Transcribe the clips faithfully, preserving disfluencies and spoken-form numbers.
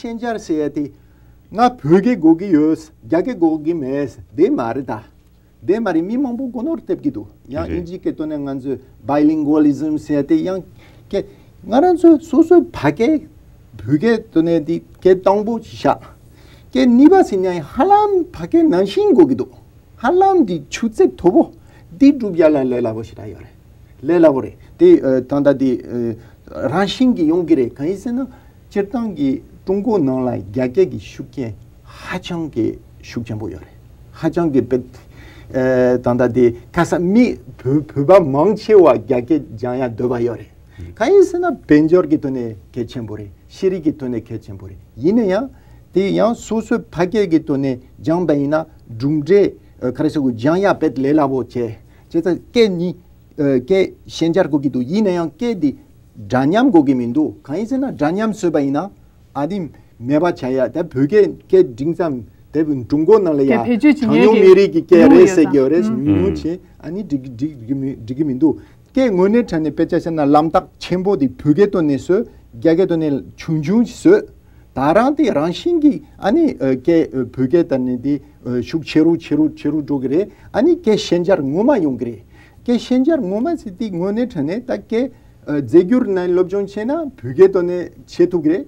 ཤན་སྦྱར་ཟེར་ཡ་དེ་ང་བོད་སྐད་དགོས་ཀྱི་ཡོད། རྒྱ་སྐད་དགོས་ཀྱི་མེད། དེ་མ་རེད་ད། དེ་མ་རེད། མི་མང་པོ་གོ་ནོར་ཐེབས་ཀྱི་འདུག། ཡང་རེད། ཨིན་ཇི་སྐད་ཐོག་ནས་ང་ཚོས་bilingualism ཟེར་ཡ་དེ་ཡང་སྐད། ང་རང་ཚོས་སོ་སོའི་ཕ་སྐད་བོད་སྐད་ཐོག་ནས་དེ་སྐད་དང་པོ་ཞིག་བཞག། སྐད་གཉིས་པ་ཟེར་ན་ཧ་ལམ་ཕ་སྐད་ནང་བཞིན་དགོས་ཀྱི་འདུག། ཧ་ལམ་འདི་ཆུ་ཚད་མཐོ་པོ་འདི་སྒྲུབ་ཡ་ལ་ལས་སླ་པོ་ཞེ་དྲག་ཡོད་རེད། ལས་སླ་པོ་རེད། དེ་ཨ་ད་ལྟ་འདི་ཨ་རང་བཞིན་གྱིས་ཡོང་གི་རེད། གང་ཡིན་ཟེར་ན་སྤྱིར་བཏང་གི་ཀྲུང་གོ་ནང་ལ་རྒྱ་སྐད་ཀྱི་ཤུགས་རྐྱེན་ཧ་ཅང་གི་ཤུགས་ཆེན་པོ་ཡོད་རེད། ཧ་ཅང་གི་དཔེ་ཨ་ད་ལྟ་འདི་ཁ་ས་མི་བོད་བོད་པ་མང་ཆེ་བ་རྒྱ་སྐད་སྦྱང་ཡ་འདོད་པ་ཡོད་རེད། གང་ཡིན་ཟེར་ན་དཔལ་འབྱོར་གྱི་ཐོག་ནས་གལ་ཆེན་པོ་རེད། ཤེས་རིག་གི་ཐོག་ནས་གལ་ཆེན་པོ་རེད། ཡིན་ན་ཡང་དེ་ཡང་སོ་སོའི་ཕ་སྐད་ཀྱི་ཐོག་ནས་སྦྱངས་པ་ཡིན་ན་གྲུབ་འབྲས་ཨ་ག་རེ་ཟེར་དགོས། སྦྱང་ཡ་དཔེ་ལས་སླ་པོ་བྱས། བྱས་ཙང་སྐད་གཉིས་ཨ་སྐད་ཤན་སྦྱར་དགོས་ཀྱི་འདུག། ཡིན་ན་ཡང་སྐད་འདི་འདྲ་མཉམ་དགོས་ཀྱི་མི་འདུག། གང་ཡིན་ཟེར་ན་འདྲ་མཉམ་བཟོས་པ་ཡིན་ན་ཨ་ནི་མེད་པ་བྱ་ཡ། ད་བོད་སྐད་སྐད་འབྲིང་ཙམ་དེ་ཀྲུང་གོ་ནང་ལ་ཡ་དེ་བེད་སྤྱོད་བྱེད་མཁན་གྲངས་ཉུང་གི་མི་རིགས་ཀྱི་སྐད་ཉུང་རེད་ཡོད་ཟེར་གྱི་ཡོད་རེད། ཙང་། ཉུང་ཉུང་བྱས་ཨ་ནི་འགྲིག་འགྲིག་འགྲིག་གི་མི་འགྲིག་གི་མི་འདུག། སྐད་དངོས་གནས་དྲང་གནས་དཔེ་ཆ་བཤད་ན་ལམ་ཐག་ཆེན་པོ་དེ་བོད་སྐད་ཐོག་ནས་བཟོས། རྒྱ་སྐད་ཐོག་ནས་ཆུང་ཆུང་ཞིག་བཟོས། ད་རང་དེ་རང་བཞིན་གྱིས་ཨ་ནི་ཨ་སྐད་ཨ་བོད་སྐད་དང་ནི་དེ་ཨ་ཤུགས་ཆེ་རུ་ཆེ་རུ་ཆེ་རུ་འགྲོ་གི་རེད། ཨ་ནི་སྐད་ཤན་སྦྱར་ངོ་མ་ཡོང་གི་རེད། སྐད་ཤན་སྦྱར་ངོ་མ་ཟེར་དེ་དངོས་གནས་དྲང་གནས་ད་སྐད་ཨ་རྫས་འགྱུར་ནང་སློབ་སྦྱོང་བྱས་ན་བོད་སྐད་ཐོག་ནས་བྱེད་ཐུབ་ཀྱི་རེད།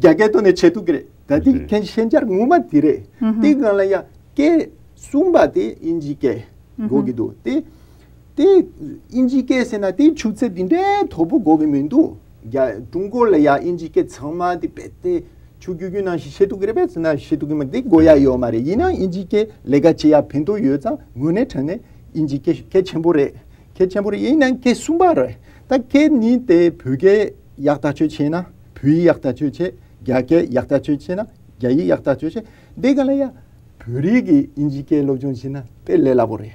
རྒྱ་སྐད་ཐོག་ནས་བྱེད་ཐུབ་ཀྱི་རེད། ད་དེ་རེད། སྐད་ཤན་སྦྱར་ངོ་མ་དེ་རེད། ཨུ་ཧུ། དེ་སྒང་ལ་ཡ་སྐད་གསུམ་པ་དེ་དབྱིན་ཇིའི་སྐད་དགོས་ཀྱི་འདུག། དེ་དེ་དབྱིན་ཇིའི་སྐད་ཟེར་ན་དེ་ཆུ་ཚད་དེ་འདྲའི་མཐོ་པོ་དགོས་ཀྱི་མི་འདུག། རྒྱ་ཀྲུང་གོ་ལ་ཡ་དབྱིན་ཇིའི་སྐད་ཚང་མ་དེ་དཔེ་དེ་ཆུ་རྒྱུས་རྒྱུས་ནང་བཞིན་བཤད་ཐུབ་ཀྱི་རེད་པས་ཟེར་ན་བཤད་ཐུབ་ཀྱི་མ་རེད། དེ་དགོས་ཡ་ཡོད་མ་རེད། ཡིན་ན་དབྱིན་ཇིའི་སྐད་ལས་ཀ་བྱེད་ཡ་ཕན་ཐོགས་ཡོད་ཙང་དངོས་གནས་དྲང་གནས་དབྱིན་ཇིའི་སྐད་གལ་ཆེན་པོ་རེད། གལ་ཆེན་པོ་རེད། ཡིན་ན་སྐད་གསུམ་པ་རེད། ད་སྐད་གཉིས་དེ་བོད་སྐད་ཡག་ཐག་ཆོད་བྱས་ན་བོད་ཡིག་ཡག་ཐག་ཆོད་བྱས། རྒྱ་སྐད་ཡག་ཐག་ཆོད་བྱས་ན་རྒྱ་ཡིག་ཡག་ཐག་ཆོད་བྱས། འདི་ག་ལ་ཡ་བོད་རིགས་ཀྱི་དབྱིན་ཇིའི་སྐད་སློབ་སྦྱོང་བྱས་ན་དཔེ་ལས་སླ་པོ་རེད།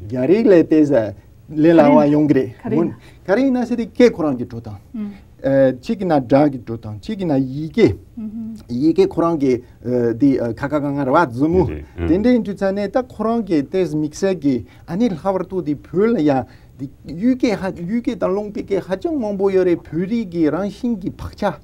རྒྱ་རིགས་ལས་དེ་ས་ལས་སླ་བ་ཡོང་གི་རེད། ག་རེ་ཡིན་ན། ག་རེ་ཡིན་ན་ཟེར་དེ་སྐད་ཁོ་རང་གི་འགྲོ་སྟངས། ཨ་གཅིག་གི་ན་སྒྲ་གི་འགྲོ་སྟངས། གཅིག་གི་ན་ཡི་གེ། ཡི་གེ་ཁོ་རང་གི་ཨ་དེ་ཨ་ཁ་ཁ་ག་ང་ར་བ་ཛུ་མུ་དེ་འདྲ་ཡིན་དུས་ཙ་ནས་ད་ཁོ་རང་གི་དེ་དམིགས་བསལ་གྱི་ཨ་ནི་ལྷག་པར་དུ་དེ་བོད་ལ་ཡ་དེ་ཡུལ་སྐད་ཧ་ཡུལ་སྐད་དང་ལུང་པའི་སྐད་ཧ་ཅང་མང་པོ་ཡོད་རེད། བོད་རིགས་ཀྱི་རང་བཞིན་གྱི་བག་ཆགས།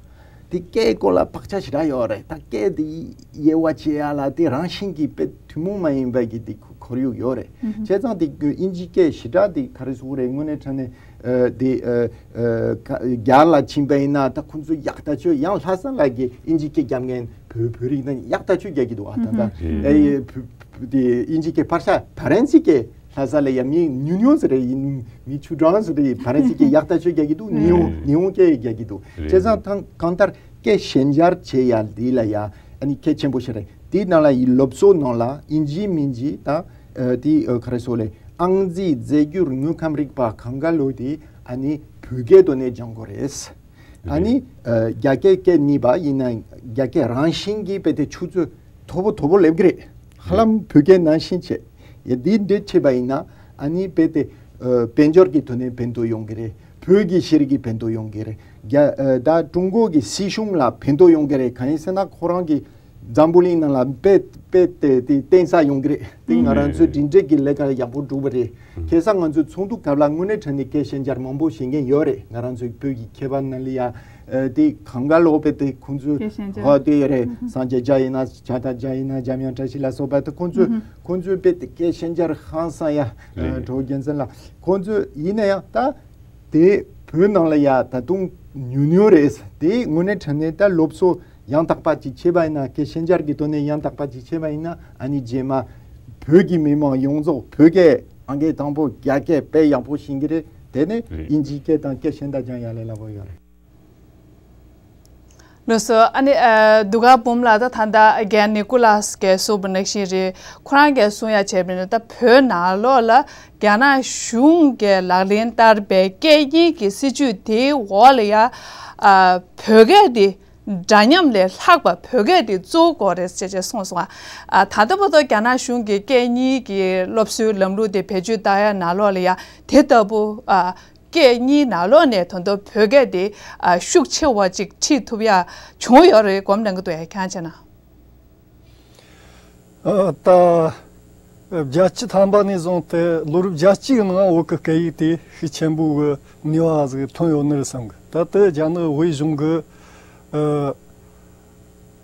དེ་སྐད་སྐོར་ལ་བག་ཆགས་ཞེ་དྲག་ཡོད་རེད། ད་སྐད་དེ་དབྱེ་བ་ཕྱེ་ཡ་ལ་དེ་རང་བཞིན་གྱིས་དཔེ་ཐུན་མོང་མ་ཡིན་པའི་གི་དེ་ཁོར་ཡུག་ཡོད་རེད། བྱས་ཙང་དེ་དབྱིན་ཇིའི་སྐད་ཞེ་དྲག་དེ་ག་རེ་ཟེར་དགོས་རེད། དངོས་གནས་དྲང་གནས་ཨ་དེ་ཨ་ཨ་ཁ་རྒྱ་ལ་ཕྱིན་པ་ཡིན་ན་ད་ཁོང་ཚོ་ཡག་ཐག་ཆོད། ཡང་ལྷ་ས་ལ་གི་དབྱིན་ཇིའི་སྐད་རྒྱབ་མཁན་བོད་བོད་རིགས་དང་ཡག་ཐག་ཆོད་རྒྱག་གི་འདུག་ཨ། ད་ད་ཨེ་བོད་དེ་དབྱིན་ཇིའི་སྐད་ཕར་ཤ་ཕ་རན་སིའི་སྐད་ལྷ་ས་ལ་ཡ་མི་ཉུང་ཉུང་ཟེར་རེད། ཡིན་མི་ཆུ་གྲང་ཟེར་རེད། ཕ་རན་སིའི་སྐད་ཡག་ཐག་ཆོད་རྒྱག་གི་འདུག། ཉི་ཧོང་ཉི་ཧོང་སྐད་རྒྱག་གི་འདུག། བྱས་ཙང་ཐང་གང་ལྟར་སྐད་ཤན་སྦྱར་བྱེད་ཡ་འདི་ལ་ཡ་ཨ་ནི་གལ་ཆེན་པོ་ཞིག་རེད། དེའི་ནང་ལ་ཡི་སློབ་གསོ་ནང་ལ་དབྱིན་ཇི་མིན་ཇི་དང་ཨ་དེ་ཨ་ག་རེ་ཟེར་དགོས་རེད། ཨང་རྩིས་རྫས་འགྱུར་དངོས་ཁམས་རིག་པ་གང་ག་ལོ་དེ་ཨ་ནི་བོད་སྐད་ཐོག་ནས་སྦྱང་དགོས་རེད། ཨ་ནི་ཨ་རྒྱ་སྐད་སྐད་གཉིས་པ་ཡིན་ན་རྒྱ་སྐད་རང་བཞིན་གྱིས་དཔེ་དེ་ཆུ་ཚོད་མཐོ་པོ་མཐོ་པོ་སླེབས་ཀྱི་རེད། ཧ་ལམ་བོད་སྐད་ནང་བཞིན་བྱས། ཡ་འདི་འདྲ་བྱས་པ་ཡིན་ན་ཨ་ནི་དཔེ་དེ་ཨ་དཔལ་འབྱོར་གྱི་ཐོག་ནས་ཕན་ཐོགས་ཡོང་གི་རེད། བོད་ཀྱི་ཤེས་རིག་གི་ཕན་ཐོགས་ཡོང་གི་རེད། རྒྱ་ཨ་ད་ཀྲུང་གོ་གི་སྲིད་གཞུང་ལ་ཕན་ཐོགས་ཡོང་གི་རེད། གང་ཡིན་ཟེར་ན་ཁོ་རང་གི་འཛམ་བུ་གླིང་ནང་ལ་དཔེ་དཔེ་དེ་དེ་བརྟེན་ས་ཡོང་གི་རེད། དེ་ང་རང་ཚོའི་སྒྲིག་འགྲེལ་གྱི་ལས་ཀ་ཡག་པོ་སྒྲུབ་པ་རེད། ཁ་སང་ང་ཚོའི་ཚོགས་འདུ་སྐབས་ལ་དངོས་གནས་དྲང་གནས་སྐད་ཤན་སྦྱར་མང་པོ་བྱེད་མཁན་ཡོད་རེད། ང་རང་ཚོའི་བོད་ཀྱི་མཁས་པ་ནང་ལ་ཡ་ཨ་དེ་གང་ག་ལོག་པའི་དེ་ཁོང་ཚོའི་སྐད་ཤན་སྦྱར་ཧོ་དེ་རེད། སངས་རྒྱས་རྒྱ་ཡིན་ན་ཇ་ད་རྒྱ་ཡིན་ན་འཇམ་དབྱངས་བཀྲ་ཤིས་ལ་སོགས་པ་དེ་ཁོང་ཚོས་ཁོང་ཚོའི་དཔེ་དེ་སྐད་ཤན་སྦྱར་ཧང་སང་ཡ་གྲོགས་རྒྱལ་མཚན་ལགས། ཁོང་ཚོས་ཡིན་ན་ཡང་ད་དེ་བོད་ནང་ལ་ཡ་ད་དུང་ཉུང་ཉུང་རེད། དེ་དངོས་གནས་དྲང་གནས་ད་སློབ་གསོ་ཡང་དག་པ་ཅིག་བྱས་པ་ཡིན་ན། སྐད་ཤན་སྦྱར་གྱི་ཐོག་ནས་ཡང་དག་པ་ཅིག་བྱས་པ་ཡིན་ན་ཨ་ནི་རྗེས་མ་བོད་ཀྱི་མི་མང་ཡོངས་རྫོགས་བོད་སྐད་ཨང་ཀི་དང་པོ་རྒྱ་སྐད་དཔེ་ཡག་པོ་ཤེས་ཀྱི་རེད། དེ་ནས་དབྱིན་ཇིའི་སྐད་དང་སྐད་གཞན་དག་སྦྱང་ཡ་ལས་སླ་པོ་ཡོད་རེད། ལགས་སོ། ཨ་ནི་ཨ་འདུག་ག་འབུམ་ལགས། ད་ད་ལྟ་རྒན་ནི་ཀུ་ལཱས་ཀྱིས་གསུངས་པ་ནང་བཞིན་རེད། ཁོ་རང་གིས་གསུང་ཡ་བྱས་པ་ཡིན་ན་ད་བོད་ནང་ལོགས་ལ་རྒྱ་ནག་གཞུང་གིས་ལག་ལེན་བསྟར་བའི་སྐད་གཉིས་ཀྱི་སྲིད་བྱུས་དེའི་འོག་ལ་ཡ་ཨ་བོད་སྐད་དེ་འདྲ་མཉམ་ལས་ལྷག་པ་བོད་སྐད་དེ་གཙོ་བོ་དགོས་རེད་ཅེས་ཅེས་གསུངས་སོང་། ཨ་ད་ལྟ་བར་དུ་རྒྱ་ནག་གཞུང་གིས་སྐད་གཉིས་ཀྱི་སློབ་གསོའི་ལམ་ལུགས་དེ་བེད་སྤྱོད་བཏང་ཡ་ནང་ལོགས་ལ་ཡ་དེ་ལྟ་བུ་ཨ་སྐད་གཉིས་ནང་ལོགས་ནས་ད་དུང་བོད་སྐད་དེ་ཨ་ཤུགས་ཆེ་བ་ཅིག་ཁྲིད་ཐུབ་ཡ་བྱུང་ཡོད་རེད་སྒོམ་གནང་གི་འདུག་ཡ་ཁྱེད་རང་བྱས་ན། ཨ་ད་བརྒྱད་ཅུ་ཐམ་པ་ནས་བཟུང་སྟེ་ལོ་རབས་བརྒྱད་ཅུ་གི་ནང་བོད་ཀྱི་སྐད་ཡིག་དེ་ཤུགས་ཆེན་པོ་གི་ནུས་པ་ཟིག་ཐོན་ཡོད་ནི་རེད་བསམ་གི། ད་ལྟ་རྒྱ་ནག་དབུས་གཞུང་གི་ཨ་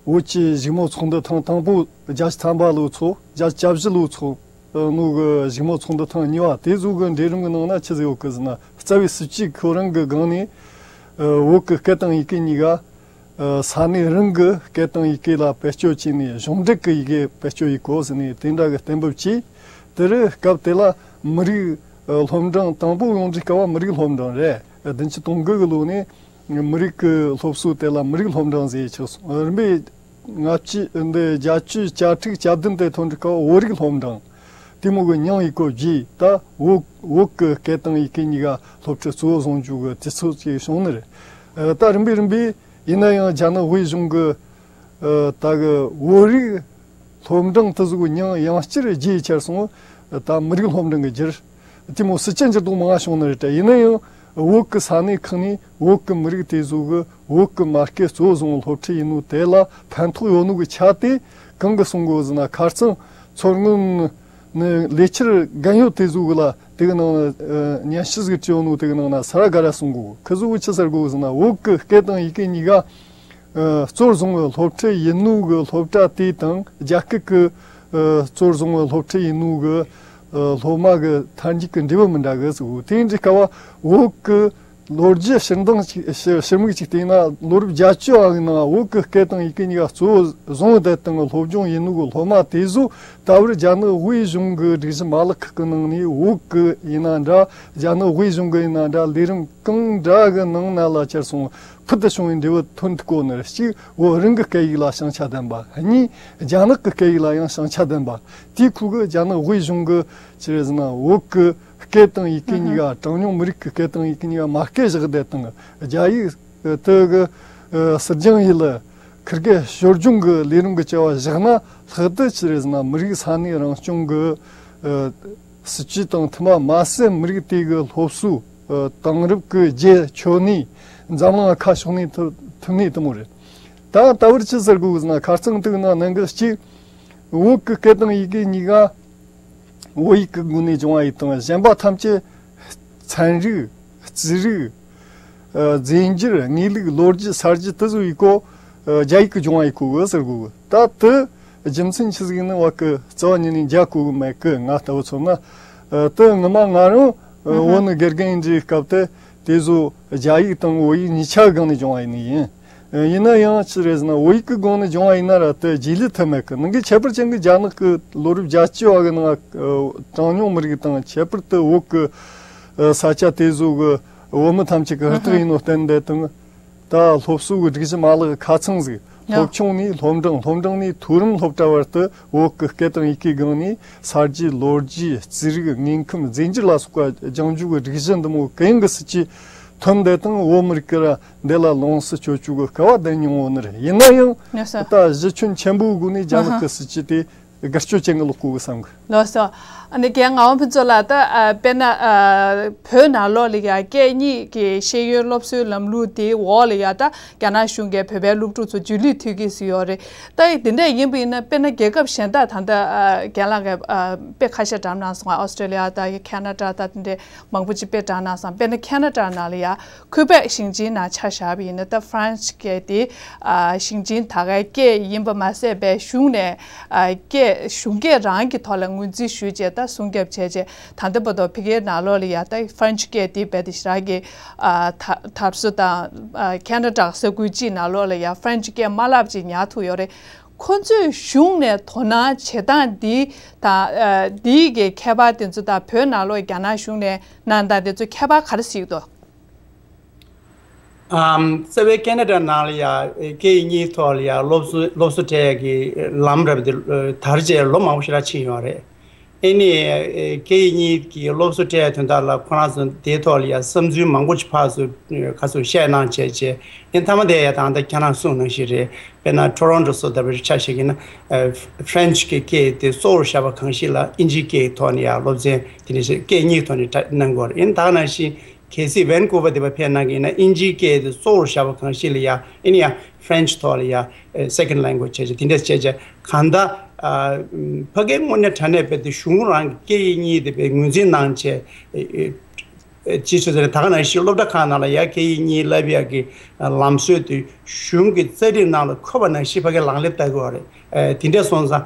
བོད་ཀྱི་གཞུང་མང་ཚོགས་འདུ་ཐེངས་དང་པོ་བརྒྱད་ཅུ་ཐམ་པ་ལོ་ཚོགས། བརྒྱད་ཅུ་གྱ་བཞི་ལོ་ཚོགས་ནོ་གི་གཞུང་མང་ཚོགས་འདུ་ཐེངས་གཉིས་པ་དེ་ཚོ་གི་འབྲེལ་རིམ་གི་ནང་ན་ཆི་ཟིག་ཡོད་གི་ཟེར་ན། རྩ་བའི་སྲིད་སྤྱི་ཁོ་རང་གི་སྒང་ནས་བོད་ཀྱི་སྐད་དང་ཡི་གེ་གཉིས་ཀ་ས་གནས་རང་གི་སྐད་དང་ཡི་གེ་ལ་བེད་སྤྱོད་བྱས་ནས་གཞུང་འབྲེལ་གྱི་ཡི་གེ་བེད་སྤྱོད་ཡེད་དགོས་ཟེར་ནས་དེ་འདྲ་གི་གཏན་འབེབས་བྱས། དེ་རུ་སྐབས་དེ་ལ་མི་རིགས་སློབ་འབྲིང་དང་པོ་ཡོང་དུས་སྐབས་མི་རིགས་སློབ་འབྲིང་རེད། བདུན་ཅུ་དོན་དགུ་གི་ལོ་ནས་མི་རིགས་ཀྱི་སློབ་གསོ་དེ་ལ་མི་རིགས་སློབ་འབྲིང་ཟེར་ཆགས་སོང་། རིམ་པས་ལྔ་བཅུ་འདི་བརྒྱད་ཅུ་གྱ་དྲུག་གྱ་བདུན་དེ་ཐོན་དུས་སྐབས་བོད་རིགས་སློབ་འབྲིང་དེ་མོ་གི་མྱིང་ཡེད་གོ་རྗེས། ད་བོད་བོད་ཀྱི་སྐད་དང་ཡི་གེ་གཉིས་ཀ་སློབ་ཁྲིད་གཙོ་བོ་བཟུང་རྒྱུ་གི་དུས་ཚོད་ཅིག་བྱུང་ནི་རེད། ད་རིམ་པས་རིམ་པས་ཡིན་ན་ཡང་རྒྱ་ནག་དབུས་གཞུང་གི་ད་གི་བོད་རིགས་སློབ་འབྲིང་དེ་ཚོ་གི་མྱིང་ཡང་བསྐྱར་བརྗེས་ཁྱེར་སོང་། ད་མི་རིགས་སློབ་འབྲིང་གི་རྒྱུར་དེ་མོ་སྲིད་ཇུས་འགྱུར་ལྡོག་མང་བ་བྱུང་ནི་རེད་དྲ། ཡིན་ན་ཡང་བོད་ཀྱི་ས་གནས་ཁག་ནས་བོད་ཀྱི་མི་རིགས་དེ་ཚོ་གི་བོད་ཀྱི་མ་སྐད་གཙོ་བོ་བཟུང་སློབ་ཁྲིད་ཡིན་ནོ་དེ་ལ་ཕན་ཐོགས་ཡོད་ནོ་གི་ཆ་དེ་གང་གི་གསུང་གོ་ཟེར་ན། ཁ་རྩང་མཚོ་སྔོན་ནི་ལས་འཆར་རྒན་ཡོལ་དེ་ཚོ་གི་ལ་དེ་གི་ནང་ན་ཉན་ཞིབ་ཟིག་བྱས་ཡོད་ནོ་དེ་གི་ནང་ན་ས་ར་ག་ར་གསུང་གོ། ཁི་ཚོ་གི་ཆི་ཟེར་གོ་ཟེར་ན། བོད་ཀྱི་སྐད་དང་ཡི་གེ་གཉིས་ཀ་གཙོར་བཟུང་བའི་སློབ་ཁྲིད་ཡིན་ནོ་གི་སློབ་གྲྭ་དེ་དང་། རྒྱ་སྐད་ཀྱི་གཙོར་བཟུང་བའི་སློབ་ཁྲིད་ཡིན་ནོ་གི་སློབ་མ་གི་མཐར་འཇུག་གི་འབྲས་བུ་མི་འདྲ་གི་ཟེར་གོ། དེ་འདྲའི་སྐབས་བོད་ཀྱི་ལོ་རྒྱུས་ཕྱིར་འདང་ཅིག་ཕྱིར་མིག་ཅིག་བལྟས་ན། ལོ་རབས་བརྒྱད་ཅུ་བ་གི་ནང་བོད་ཀྱི་སྐད་དང་ཡི་གེ་གཉིས་ཀ་གཙོ་བོ་བཟུང་བའི་དེ་དང་སློབ་སྦྱོང་ཡིན་ནོ་གི་སློབ་མ་དེ་ཚོ་ད་བར་རྒྱ་ནག་དབུས་གཞུང་གི་སྒྲིག་གཞི་མ་ལག་ཁག་གི་ནང་ནས་བོད་ཀྱི་ཡིན་ན་འདྲ། རྒྱ་ནག་དབུས་གཞུང་གི་ཡིན་ན་འདྲ། ལས་རིམ་གང་འདྲ་གི་ནང་ན་ལ་ཁྱེར་སོང་། ཕུལ་དུ་བྱུང་བའི་འབྲས་བུ་ཐོན་ཐུབ་གོ་ནི་རེད། གཅིག་བོད་རང་གི་སྐད་ཡིག་ལ་བྱང་ཆ་ལྡན་པ། གཉིས་རྒྱ་ནག་གི་སྐད་ཡིག་ལ་ཡང་བྱང་ཆ་ལྡན་པ། དེའི་ཁུལ་གྱི་རྒྱ་ནག་དབུས་གཞུང་གི་ཅི་རེད་ཟེར་ན། བོད་ཀྱི་སྐད་དང་ཡི་གེ་གཉིས་ཀ། གྲངས་ཉུང་མི་རིགས་ཀྱི་སྐད་དང་ཡི་གེ་གཉིས་ཀ་མ་སྐད་བཞག་བསྡད་དང་། རྒྱ་ཡིག་དེ་གི་ཟུར་སྦྱང་ཡིན་ལ། ཁིར་གེ་སྲོལ་རྒྱུན་གྱི་ལས་རིམ་གྱི་བྱ་བ་བཞག་ན། ལྷག་ཏུ་ཅི་རེད་ཟེར་ན། མི་རིགས་ས་གནས་རང་སྐྱོང་གི་སྲིད་ཇུས་དང་མཐུན་པ་མ་ཟད། མི་རིགས་དེ་གི་སློབ་གསོ་དེང་རབས་ཀྱི་རྒྱ་ཁྱོན་ནས་འཛམ་གླིང་ཁ་ཕྱོགས་ནས་ཐུབ་ཐུབ་ནི་དེ་མོ་རེད། ད་ད་བར་ཅི་ཟེར་དགོས་ཟེར་ན། ཁ་རྩང་དུག་ན་ནང་གི་གཅིག་བོད་ཀྱི་སྐད་དང་ཡི་གེ་གཉིས་ཀ་བོད་ཡིག་གི་སྒོ་ནས་སྦྱོང་བ་ཡིན་དང་། གཞན་པ་ཐམས་ཅད་ཚན་རིག་རྩིས་རིག་རྫས་འགྱུར། དངོས་ལུགས། ལོ་རྒྱུས། ས་རྒྱུས་དེ་ཚོ་ཡི་སྐོར་རྒྱ་ཡིག་གི་སྦྱོང་བ་ཡི་གོ་གི་ཟེར་གོ་གི། ད་དེ་རྒྱུ་མཚན་ཆི་ཟིག་ཡིན་ན། བ་གི་རྩ་བ་ཉིད་ནས་མཇལ་གོ་གི་མེད་གི། ང་ལྟ་བུ་མཚོན་ན། དེ་ངོ་མ་ང་རང་བོད་ནས་དགེ་རྒན་ཡིན་དུས་སྐབས་དེ་དེ་ཚོ་རྒྱ་ཡིག་དང་བོད་ཡིག་གཉིས་ཆ་སྒང་ནས་སྦྱོང་བ་ཡིན་ནི་ཡིན། ཡིན་ན་ཡང་ཅི་རེད་ཟེར་ན། བོད་ཡིག་གི་སྒང་ནས་སྦྱོང་བ་ཡིན་ན་ར་དེ་རྗེས་ལུས་ཐུབ་མེད་གི། ནང་གི་ཁྱད་པར་ཅན་གི་རྒྱ་ནག་གི་ལོ་རབས་བརྒྱད་ཅུ་བ་གི་ནང་གྲངས་ཉུང་མི་རིགས་དང་། ཁྱད་པར་དུ་བོད་གི་ས་ཆ་དེ་ཚོ་གི་བོད་མི་ཐམས་ཅད་ཀྱི་ཧུར་ཐག་ཡིན་ནོ་བརྟེན་ཏེ་དང་། ད་སློབ་གསོ་གི་སྒྲིག་གཞི་མ་ལག་ཁ་ཚང་ཟིག་སློབ་ཆུང་ནས་སློབ་འབྲིང་། སློབ་འབྲིང་ནས་མཐོ་རིམ་སློབ་གྲྭ་བར་དུ་བོད་ཀྱི་སྐད་དང་ཡི་གེའི་སྒང་ནས་ས་རྒྱུས། ལོ་རྒྱུས། རྩིས་རིག་དངོས་ཁམས། རྫས་འགྱུར་ལ་སོགས་པ་སྦྱང་རྒྱུ་གི་སྒྲིག་གཞི་འདི་མོ་གུ་ཡངས་གི་སྲིད་ཇུས་ཐོན་ཏེ་དང་། བོད་མི་རིགས་ཀྱིས་ར་འདི་ལ་ལོངས་སུ་སྤྱོད་རྒྱུ་གི་སྐལ་བ་ལྡན་མྱོང་ཡོད་ནི་རེད། ཡིན་ན་ཡང་ལགས་སོ། ད་གཞི་ཁྱོན་ཆེན་པོའི་སྒོ་ནས་རྒྱ་ནག་གི་སྲིད་ཇུས་དེ་དགའ་སྐྱོ་ཅན་གྱི་ལོག་གོ་གི་བསམ་གི། ལགས་སོ། ཨ་ནི་རྒན་ངག་དབང་ཕུན་ཚོགས་ལགས། ད་ཨ་དཔེར་ན་ཨ་བོད་ནང་ལོགས་ལ་ཡ་སྐད་གཉིས་ཀྱི་ཤེས་ཡོན་སློབ་གསོའི་ལམ་ལུགས་དེའི་འོག་ལ་ཡ་ད་རྒྱ་ནག་གཞུང་གིས་བོད་པའི་སློབ་ཕྲུག་ཚོ་རྗེས་ལུས་ཐེབས་ཀྱི་ཡོད་རེད། ད་དེ་འདྲ་ཡིན་པ་ཡིན་ན། དཔེར་ན་རྒྱལ་ཁབ་གཞན་དག་ད་ལྟ་ཨ་རྒན་ལགས་ཀྱིས་ཨ་དཔེ་ཁ་ཤས་བཀྲམ་གནང་སོང་། ཨོ་སི་ཀྲེ་ལི་ཡ་དང་ཁེ་ན་ཌ་དང་དེ་འདྲའི་མང་པོ་ཅིག་དཔེ་བཀྲམ་གནང་སོང་། དཔེར་ན་ཁེ་ན་ཌ་ནང་ལ་ཡ་ཁུ་བེག་ཞིང་ཆེན་ནང་ཆ་བཞག་པ་ཡིན་ན། ད་ཧྥ་རན་སི་སྐད་དེ་ཨ་ཞིང་ཆེན་ད་གའི་སྐད་ཡིན་པ་མ་ཟད་པའི་གཞུང་ནས་ཨ་སྐད། གཞུང་སྐད་རང་གི་ཐོག་ལ་ངོས་འཛིན་ཞུས་བྱས། ད་སྲུང་སྐྱོབ་བྱས་བྱས། ད་ལྟ་བར་དུ་ཕ་གིའི་ནང་ལོགས་ལ་ཡ་ད་ཧྥ་རན་སི་སྐད་དེ་རྦད་དེ་ཞེ་དྲག་གི་ཨ་ད་དར་སྲོལ་དང་། ཨ་ཁེ་ན་ཌ་ས་ཁུལ་གཅིག་ནང་ལོགས་ལ་ཡ་ཧྥ་རན་སི་སྐད་མ་བསླབ་ཅིག་ཉར་ཐུབ་ཡོད་རེད། ཁོ་ཚོས་གཞུང་ནས་དོ་སྣང་བྱེད་སྟངས་འདི་དང་། ཨ་འདི་གི་ཁྱད་པར་དེ་ཚོ་དང་། བོད་ནང་ལོགས་རྒྱ་ནག་གཞུང་ནས་གནང་སྟངས་དེ་ཚོ་ཁྱད་པར་ག་རེ་ཞིག་འདུག། ཨམ། རྩ་བའི་ཁེ་ན་ཌ་ནང་ལ་ཡ་སྐད་གཉིས་ཐོག་ལ་ཡ་སློབ་གསོ་སློབ་གསོ་སྤྲད་ཡ་གི་ལམ་རབ་དེ་དར་རྗེས་ལོ་མང་པོ་ཞེ་དྲག་ཕྱིན་ཡོད་རེད། ཨེ་ནི་སྐད་གཉིས་ཀྱི་སློབ་གསོ་སྤྲད་ཡ་དོན་དག་ལ་ཁོ་རང་ཚོ་དེའི་ཐོག་ལ་ཡ་བསམ་ཚུལ་མང་པོ་ཅིག་ཕར་ཚུར་ཁ་ཚུར་བཤད་གནང་བྱས་བྱས། ཨེ་མཐའ་མ་དེ་ཡ་ད་ལྟ་ཁྱེད་རང་གསུངས་ནང་བཞིན་རེད། དཔེར་ན་ཊོ་རོན་ཊོ་སོགས་ལྟ་བུའི་ཆ་བཞག་གི་ན། ཨ་ཧྥ་རན་སི་གི་སྐད་དེ་གཙོ་བོར་བཞག་པ་གང་ཞིག་ལ་ཨིན་ཇིའི་སྐད་ཐོག་ནས་ཡ་སློབ་ཚན་དེ་འདྲ་ཞིག་སྐད་གཉིས་ཐོག་ནས་གྲ་གནང་དགོས་རེད། ཨེ་ད་ག་ནང་བཞིན། གལ་སྲིད་ཝན་ཀུ་ཝར་དེ་པར་ཕེབས་གནང་གི་ཡིན་ན། ཨིན་ཇིའི་སྐད་དེ་གཙོ་བོར་བཞག་པ་གང་ཞིག་ལ་ཡ་ཨེ་ནི་ཡ་ཧྥ་རན་སི་ཐོག་ལ་ཡ་ཨེ་སེ་ཀན་ཌི་ལེང་གུ་ཨེཇ་བྱས་བྱས་དེ་འདྲ་བྱས་བྱས། གང་ལྟར་ཨ་ཕ་གིའི་དངོས་གནས་དྲང་གནས་རྦད་དེ་གཞུང་རང་གི་སྐད་ཡིག་གཉིས་དེ་དཔེ་ངོས་འཛིན་གནང་བྱས། ཨེ་ཨེ་ ཅིའི་ཕྱིར་ཟེར་ན་ད་ག་ནང་བཞིན་སློབ་གྲྭ་ཁག་ནང་ལ་ཡ་སྐད་ཡིག་གཉིས་བསླབ་ཡག་གི་ལམ་སྲོལ་དེ་གཞུང་གི་རྩ་ཁྲིམས་ནང་ལ་འཁོད་པ་ནང་བཞིན་ཕ་གིར་ལག་ལེན་བསྟར་དགོས་པ་རེད། དེ་འདྲ་སོང་ཙང་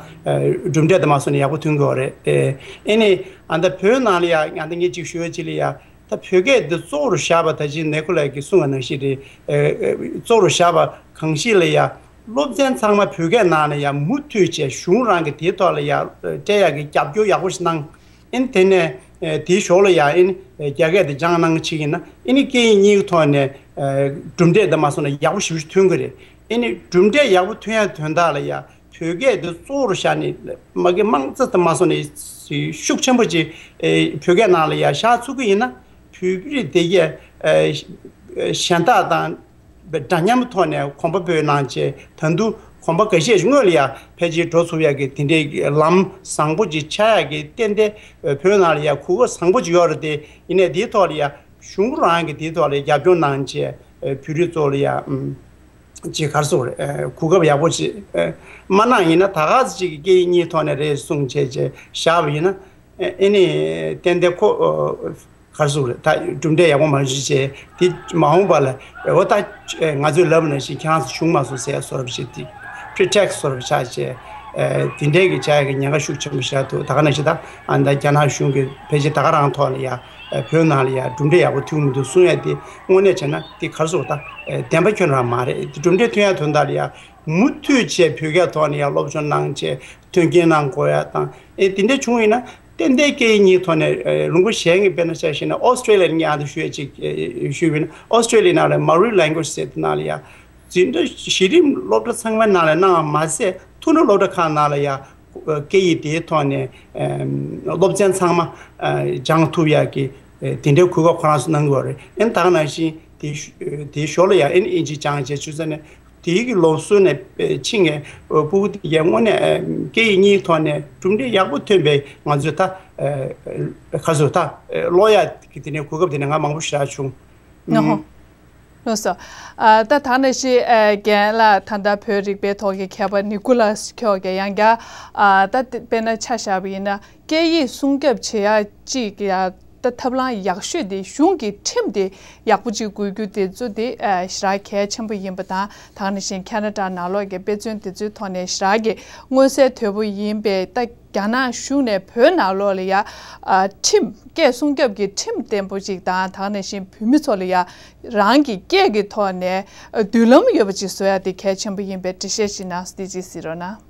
གྲུབ་འབྲས་དེ་མ་སོང་ནས་ཡག་པོ་ཐོན་དགོས་པ་རེད། ཨེ་ནི་ཨ་ད་བོད་ནང་ལ་ཡ་ཨ་ད་ངས་ཅིག་ཞུ་བ་ཅིག་ལ་ཡ། ད་བོད་སྐད་འདི་གཙོ་བོར་བཞག་པ་ད་ཅི་ནེ་ཀོ་ལ་གིས་གསུངས་པ་ནང་བཞིན་རེད། གཙོ་བོར་བཞག་པ་གང་ཞིག་ལ་ཡ་སློབ་ཚན་ཚང་མ་བོད་སྐད་ནང་ལ་ཡ་མུ་མཐུད་བྱས་གཞུང་རང་གི་དེའི་ཐོག་ལ་ཡ་སྤྲད་ཡག་གི་རྒྱབ་སྐྱོར་ཡག་པོ་ཞིག་གནང་། ཨིན་དེ་ནས་དེའི་ཞོར་ལ་ཡ་ཨིན་རྒྱ་སྐད་དེ་སྦྱང་གནང་ཅིག་ཡིན་ན་ཨིན་སྐད་ཡིག་གཉིས་ཀྱི་ཐོག་ནས་གྲུབ་འབྲས་འདི་མ་སོང་ན་ཡག་པོ་ཞེ་པོ་ཞིག་ཐོན་གི་རེད། ཨིན་གྲུབ་འབྲས་ཡག་པོ་ཐོན་ཡག་དོན་དག་ལ་ཡ། བོད་སྐད་དེ་གཙོ་བོར་བཞག་ནས་མ་གི་དམངས་གཙོ་དེ་མ་སོང་ནས་ཤུགས་ཆེན་པོ་ཅིག་བོད་སྐད་ནང་ལ་ཡ་བཞག་ཚུགས་ཀྱི་ཡིན་ན་བོད་རིགས་དེ་གས་གཞན་དག་དང་འདྲ་མཉམ་ཐོག་ནས་གོམ་པ་སྤོས་གནང་བྱས་ད་དུང་གོམ་པ་འགའ་ཤས་སྔོན་ལ་ཡ་ཕལ་ཆེར་འགྲོ་ཚུགས་ཡག་གི་དེ་འདྲའི་ལམ་བཟང་པོ་ཅིག་ཆགས་ཡག་གི་ཏན་ཏན་བོད་ནང་ལ་ཡ་གོ་སྐབས་བཟང་པོ་ཅིག་ཡོད་རེད་དེ། ཡིན་ནའི་དེའི་ཐོག་ལ་ཡ་གཞུང་རང་གི་དེའི་ཐོག་ལ་རྒྱབ་སྐྱོར་གནང་བྱས་བོད་རིགས་ཚོ་ལ་ཡ། ཅིག་ག་རེ་ཟེར་དགོས་རེད། གོ་སྐབས་ཡག་པོ་ཅིག་མ་གནང་ཡིན་ན་ད་ག་ཟེ་ཅིག་གི་སྐད་ཡིག་གཉིས་ཐོག་ནས་རེད་གསུངས་བྱས་བྱས་བཞག་པ་ཡིན་ན་ཨེ་ནི་ཏན་ཏན་ཁོ་ག་རེ་ཟེར་དགོས་རེད། ད་གྲུབ་འབྲས་ཡག་པོ་མ་བྱུང་བྱས་དེ་མ་འོངས་པ་ལ་འོ་ད་ང་ཚོས་ལབ་པ་ནང་བཞིན་ཁྱེད་རང་ཚོ་བྱུང་མ་སོང་ཟེར་བཟོ་འདྲ་ཅིག་དེ་pretext་བཟོ་འདྲ་ཆགས་བྱས་དེ་འདྲས་ཀྱི་བྱ་ཡག་གི་ཉེན་ཁ་ཤུགས་ཆེན་པོ་ཞིག་འདུག་ད་ག་ནང་བཞིན་ད་ཨ་ད་རྒྱ་ནག་གཞུང་གིས་ཕལ་ཆེར་ད་ག་རང་ཐོག་ལ་ཡ། བོད་ནང་ལ་ཡ་གྲུབ་འབྲས་ཡག་པོ་ཐོན་མི་འདུག་གསུང་ཡ་དེ་དངོས་གནས་བྱས་ན་དེ་ག་རེ་ཟེར་དགོས་ད་བདེན་པ་ཁྱོན་རང་མ་རེད། དེ་གྲུབ་འབྲས་ཐོན་ཡ་དོན་དག་ལ་ཡ་མུ་མཐུད་བྱས་བོད་སྐད་ཐོག་ནས་ཡ་སློབ་སྦྱོང་གནང་བྱས་མཐུན་རྐྱེན་གནང་དགོས་ཡ་དང་ཨེ་དེ་འདྲ་བྱུང་ཡིན་ན་ཏན་ཏན་སྐད་ཡིག་གཉིས་ཐོག་ནས་ལུང་པ་གཞན་གྱི་དཔེར་ན་ཆ་བཞག་ན་ཨོ་སི་ཀྲེ་ལི་ཡ་ནས་ངས་ཨ་འདི་ཞུ་ཡ་ཅིག་ཞུས་པ་ཡིན་ན་ཨོ་སི་ཀྲེ་ལི་ཡ་ནང་ལ་Maori language་ཟེར་དེ་ནང་ལ་ཡ། འཛིན་གྲྭ་གཞི་རིམ་སློབ་གྲྭ་ཚང་མའི་ནང་ལ་གནང་བ་མ་ཟད་མཐོ་རིམ་སློབ་གྲྭ་ཁག་ནང་ལ་ཡང་སྐད་ཡིག་དེའི་ཐོག་ནས་སློབ་ཚན་ཚང་མ་སྦྱང་ཐུབ་ཡག་གི་དེ་འདྲའི་གོ་སྐབས་ཁོ་རང་ཚོ་གནང་གི་ཡོད་རེད། ཨེ་ད་ག་ནང་བཞིན་དེའི་ཞོར་ལ་ཡང་ཨེ་ཨིན་ཇི་སྦྱངས་བྱས་ཆུ་ཚོད་ནས་དེའི་གི་སློབ་གསོ་ནས་ཕྱིན་ནས་ཕྲུ་གུ་དེ་གའི་དངོས་གནས་སྐད་ཡིག་གཉིས་ཐོག་ནས་གྲུབ་འབྲས་ཡག་པོ་ཐོན་པའི་ང་ཚོས་ད་ག་ཚོད་ད་ཀློག་ཡག་གི་དེ་ནས་གོ་སྐབས་དེ་ནས་ང་མང་པོ་ཞེ་དྲག་བྱུང་། ལགས་སོ། ཨ་ད་ད་ནང་བཞིན་ཨ་རྒན་ལགས་ད་ལྟ་བོད་རིག་པའི་ཐོག་གི་མཁས་པ་ནི་ཀུ་ལ་སི་ཁྱོད་ཀྱིས་ཡང་བསྐྱར་ཨ་ད་དེ་དཔེར་ན་ཆ་བཞག་པ་ཡིན་ན་སྐད་ཡིག་སྲུང་སྐྱོབ་བྱེད་ཡག་ཅིག་ཡ་ད་ཐབས་ལམ་ཡག་ཤོས་དེ་གཞུང་གི་ཁྲིམས་དེ་ཡག་པོ་ཅིག་དགོས་རྒྱུ་དེ་ཚོ་དེ་ཨ་ཞེ་དྲག་གལ་ཆེན་པོ་ཡིན་པ་དང་ད་ནང་བཞིན་ཁེ་ན་ཌ་ནང་ལོགས་ཀྱི་དཔེ་མཚོན་དེ་ཚོའི་ཐོག་ནས་ཞེ་དྲག་གི་མངོན་གསལ་དོད་པོ་ཡིན་པས་ད། རྒྱ་ནག་གཞུང་ནས་བོད་ནང་ལོགས་ལ་ཡ་ཨ་ཁྲིམས་སྐད་སྲུང་སྐྱོབ་ཀྱི་ཁྲིམས་བརྟན་པོ་ཅིག་དང་ད་ག་ནང་བཞིན་བོད་མི་ཚོ་ལ་ཡ་རང་གི་སྐད་ཀྱི་ཐོག་ནས་ཨ་མདུན་ལམ་ཡོད་པ་ཅིག་བཟོ་ཡ་དེ་གལ་ཆེན་པོ་ཡིན་པའི་འགྲེལ་བཤད་ཅིག་གནང་སོང་། དེ་ཅིག་གཟིགས་རོགས་གནང་།